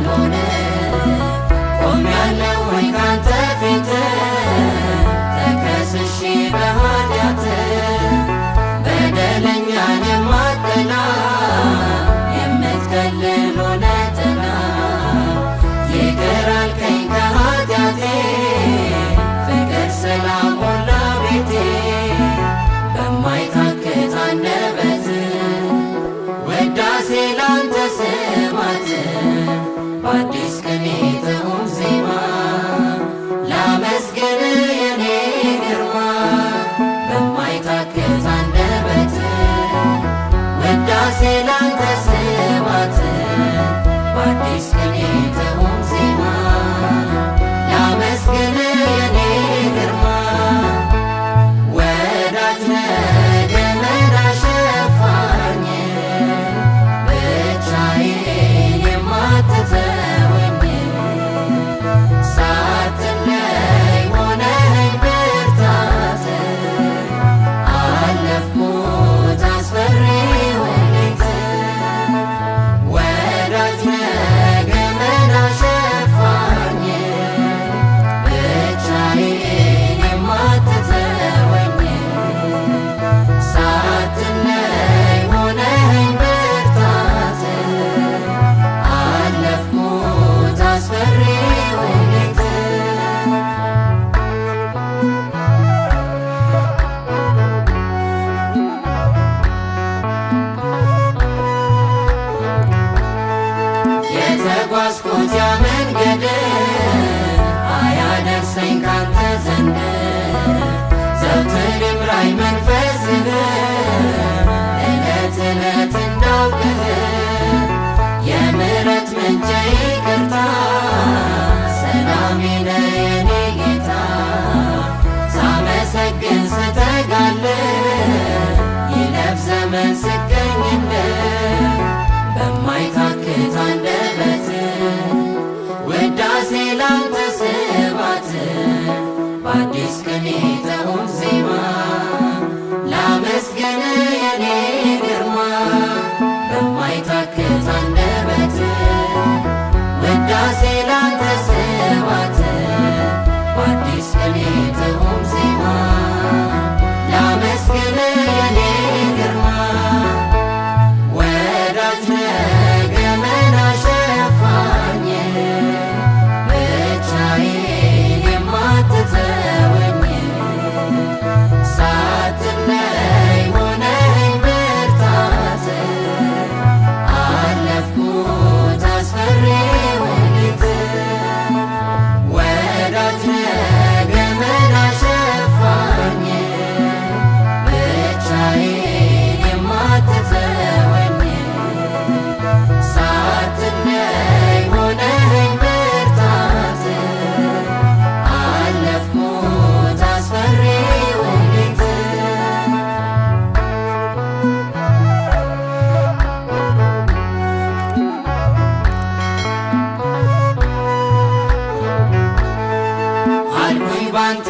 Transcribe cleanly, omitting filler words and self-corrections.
አልሆን ቆሜያለሁኝ ካንተ ፊት ተከስሼ በኃጢአት በደለኛን የማትጠላ የምትከልል ሆነ ጥላ ይቅር አልከኝ ከኃጢአቴ ፍቅር ሰላም ሞላ ቤቴ በማይታክት አንደበት ውዳሴ ላንተ ስብሐት በአዲስ ቅኔ ጥዑም ዜማ ላመስግን የኔ ግርማ በማይታክት አንደበት ውዳሴ ላንተ ስብሐት በአዲስ ቅኔ ጥዑም ዜማ ላመስግን የኔ ግርማ ወዳጅ ነህ ገመና ሸፋኝ ብቻዬን የማትተወኝ ሳትለይ ሆነኸኝ ብርታት አለፍኩት አስፈሪውን ሌት ወዳጅ ነህ ገመና ሸፋኝ ብቻዬን የማትተወኝ ሳትለይ ሆነኸኝ ብርታት አለፍኩት አስፈሪውን ሌት። የተጓዝኩት ያ መንገድ አያደርሰኝ ካንተ ዘንድ ዘውትር ይምራኝ መንፈስህ ዕለት ዕለት እንዳውቅህ የምሕረት ምንጭ ይቅርታ ሰላሜ ነህ የኔ ጌታ ሳመሰግን ስተጋልህ ይለፍ ዘመን ስገኝልህ በማይታክት አንደበት ውዳሴ ላንተ ስብሐት በአዲስ ቅኔ ጥዑም ዜማ ላመስግን የኔ ግርማ በማይታክት አንደበት ውዳሴ ላንተ ስብሐት በአዲስ ቅኔ ጥዑም ዜማ ላመስግን የኔ ግርማ ወዳጅ ነህ ገመና ሸፋኝ ብቻዬን የማትተወኝ ሳትለይ ሆነኸኝ ብርታት አለፍኩት አስፈሪውን ሌት ወዳጅ ነህ ገመና ሸፋኝ ብቻዬን የማትተወኝ ሳትለይ ሆነኸኝ ብርታት አለፍኩት አስፈሪውን ሌት። አልኩኝ ባንተ።